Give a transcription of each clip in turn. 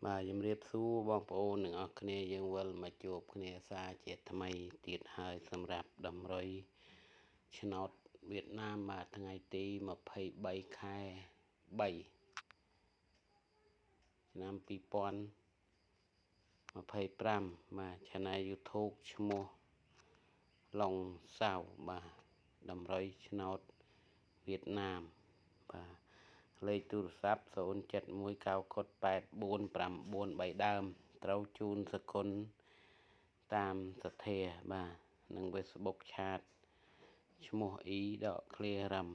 បាទជំរាបសួរបងប្អូនទាំងអស់គ្នាយើងវិលមកជួបគ្នាសារជាថ្មីទៀតហើយសម្រាប់តម្រុយឆ្នោតវៀតណាមបាទថ្ងៃទី23ខែ3ឆ្នាំ2025បាទ Channel YouTube ឈ្មោះឡុងសៅបាទតម្រុយឆ្នោតវៀតណាមបាទលេខទូរស័ព្ទ071 9កុដ8493ដើមត្រូវជូនសគុណតាមសទ្ធាបាទនិង Facebook ឆាតឈ្មោះអ៊ីដក clear រំ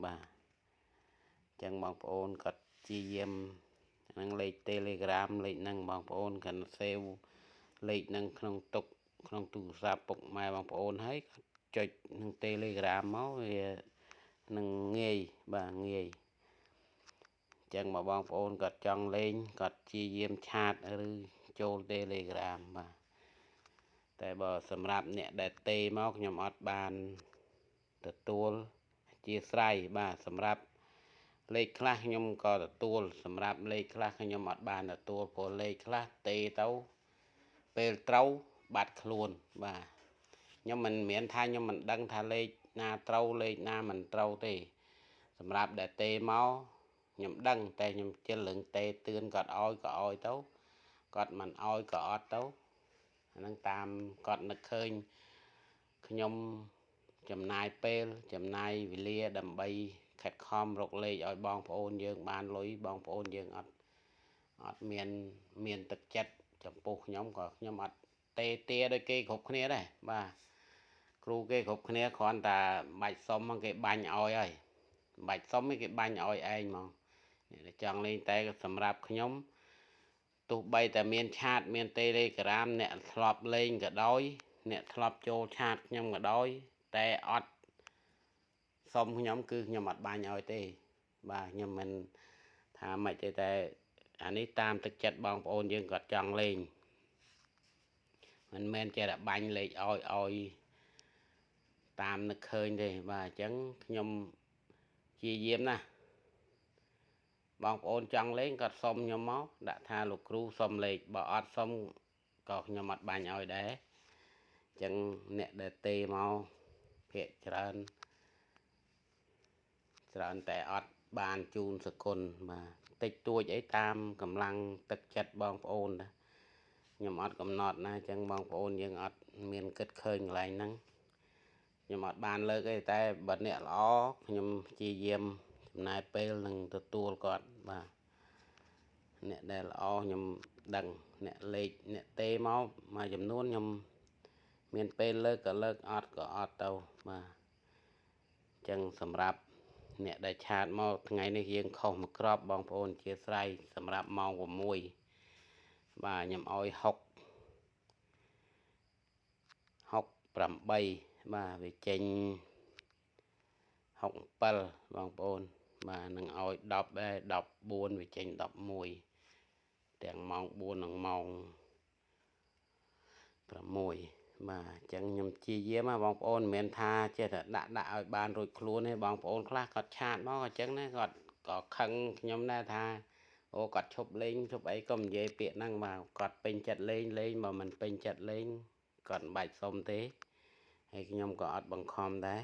បាទអញ្ចឹងបងប្អូនគាត់ជាយាមនឹងលេខ Telegram លេខហ្នឹងបងប្អូនគាត់ save លេខហ្នឹងក្នុងតុកក្នុងទូរស័ព្ទពុកម៉ែបងប្អូនហើយគាត់ចុចនឹង Telegram មកវានឹងងាយបាទងាយចឹងមកបងប្អូនគាត់ចង់លេងគាត់ជាយាមឆាតឬចូល Telegram បាទតែបើសម្រាប់អ្នកដែលទេមកខ្ញុំអត់បានទទួលជាស្រ័យបាទសម្រាប់លេខខ្លះខ្ញុំក៏ទទួលសម្រាប់លេខខ្លះខ្ញុំអត់បានទទួលព្រោះលេខខ្លះទេទៅពេលត្រូវបាត់ខ្លួនបាទខ្ញុំមិនមានថាខ្ញុំមិនដឹងថាលេខណាត្រូវលេខណាមិនត្រូវទេសម្រាប់ដែលទេមកខ្ញុំដឹងតែខ្ញុំជិលរឿងទេទឿនគាត់ឲ្យក៏ឲ្យទៅគាត់មិនឲ្យក៏អត់ទៅអាហ្នឹងតាមគាត់នឹកឃើញខ្ញុំចំណាយពេលចំណាយវេលាដើម្បីខិតខំរកលេខឲ្យបងប្អូនយើងបានលុយបងប្អូនយើងអត់មានទឹកចិត្តចំពោះខ្ញុំក៏ខ្ញុំអត់ទេទាដូចគេគ្រប់គ្នាដែរបាទគ្រូគេគ្រប់គ្នាគ្រាន់តែបាច់សុំគេបាញ់ឲ្យហើយបាច់សុំគេបាញ់ឲ្យឯងហ្មងអ្នកចង់លេងតែសម្រាប់ខ្ញុំទោះបីតែមានឆាតមាន Telegram អ្នកធ្លាប់លេងក៏ដោយអ្នកធ្លាប់ចូលឆាតខ្ញុំក៏ដោយតែអត់សុំខ្ញុំគឺខ្ញុំអត់បាញ់ឲ្យទេបាទខ្ញុំមិនថាម៉េចទេតែអានេះតាមទឹកចិត្តបងប្អូនយើងគាត់ចង់លេងមិនមែនចេះតែបាញ់លេខឲ្យតាមនឹកឃើញទេបាទអញ្ចឹងខ្ញុំជាយាមណាស់បងប្អូនចង់លេងគាត់សុំខ្ញុំមកដាក់ថាលោកគ្រូសុំលេខបើអត់សុំក៏ខ្ញុំអត់បាញ់ឲ្យដែរអញ្ចឹងអ្នកដែលទេមកភាកច្រើនច្រើនតែអត់បានជូនសគុណបាទតិចតួចអីតាមកម្លាំងទឹកចិត្តបងប្អូនណាខ្ញុំអត់កំណត់ណាអញ្ចឹងបងប្អូនយើងអត់មានគិតឃើញកន្លែងហ្នឹងខ្ញុំអត់បានលើកទេតែបើអ្នកល្អខ្ញុំព្យាយាមចំណាយពេលនឹងទទួលគាត់បាទអ្នកដែលល្អខ្ញុំដឹងអ្នកលេខអ្នកទេមកមួយចំនួនខ្ញុំមានពេលលើកក៏លើកអត់ក៏អត់ទៅបាទអញ្ចឹងសម្រាប់អ្នកដែលឆាតមកថ្ងៃនេះយើងខុសមួយក្របបងប្អូនជាស្រ័យសម្រាប់ម៉ោង6បាទខ្ញុំឲ្យ6 68បាទវាចេញ67បងប្អូនបាទនឹងឲ្យ10ដែរ14វាចេញ11ទាំងម៉ោង4និងម៉ោង6បាទអញ្ចឹងខ្ញុំជាយាមបងប្អូនមិនមែនថាចេះតែដាក់ឲ្យបានរួចខ្លួនទេបងប្អូនខ្លះគាត់ឆាតមកអញ្ចឹងណាគាត់ក៏ខឹងខ្ញុំដែរថាអូគាត់ឈប់លេងឈប់អីក៏និយាយពាក្យហ្នឹងបាទគាត់ពេញចិត្តលេងលេងបើមិនពេញចិត្តលេងគាត់មិនបាច់សុំទេហើយខ្ញុំក៏អត់បង្ខំដែរ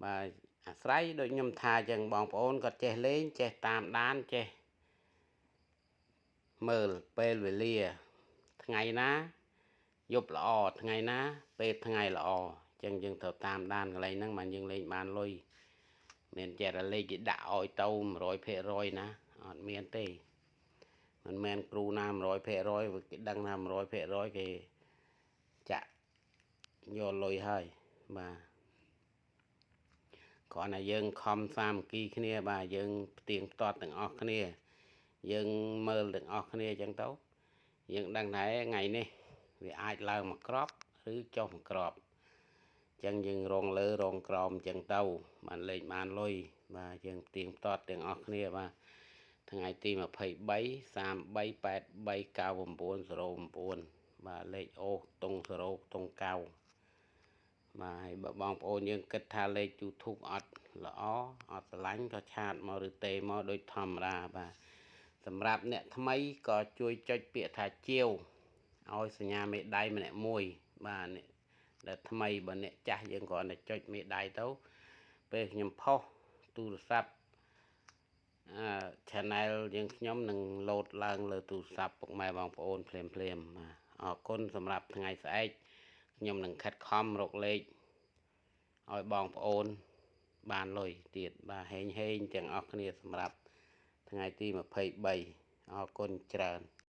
បាទអាស្រ័យដូចខ្ញុំថាអញ្ចឹងបងប្អូនគាត់ចេះលេងចេះតាមដានចេះមើលពេលវេលាថ្ងៃណាយប់ល្អថ្ងៃណាពេលថ្ងៃល្អអញ្ចឹងយើងត្រូវតាមដានកន្លែងហ្នឹងបានយើងលេងបានលុយមានចេះតែលេខគេដាក់ឲ្យទៅ100%ណាអត់មានទេមិនមែនគ្រូណា100%គេដឹងថា100%គេចាក់យកលុយហើយបាទគ្រាន់តែយើងខំសាមគ្គីគ្នាបាទយើងផ្ទៀងផ្ទាត់ទាំងអស់គ្នាយើងមើលទាំងអស់គ្នាអញ្ចឹងទៅយើងដឹងថាថ្ងៃនេះវាអាចឡើងមកក្របឬចុះមកក្របអញ្ចឹងយើងរងលើរងក្រោមអញ្ចឹងទៅបានលេខបានលុយបាទយើងផ្ទៀងផ្ទាត់ទាំងអស់គ្នាបាទថ្ងៃទី23 33 83 99 09បាទលេខអូសតុង0តុង9បាទហើយបើបងប្អូនយើងគិតថាលេខ YouTube អត់ល្អអត់ស្រឡាញ់ក៏ឆាតមកឬទេមកដូចធម្មតាបាទ សម្រាប់អ្នកថ្មីក៏ជួយចុចពាក្យថាជាវឲ្យសញ្ញាមេដៃម្នាក់មួយ បាទ អ្នកដែលថ្មី។ បើអ្នកចាស់ យើងគ្រាន់តែចុចមេដៃទៅ ពេលខ្ញុំផុសទូរស័ព្ទ អឺ channel យើងខ្ញុំនឹងលោតឡើងលើទូរស័ព្ទពុកម៉ែបងប្អូនភ្លាមភ្លាម។ អរគុណសម្រាប់ថ្ងៃស្អែក ខ្ញុំនឹងខិតខំរកលេខឲ្យបងប្អូនបានលុយទៀត។ បាទ ហេងហេងទាំងអស់គ្នាសម្រាប់ថ្ងៃទី23។ អរគុណច្រើន។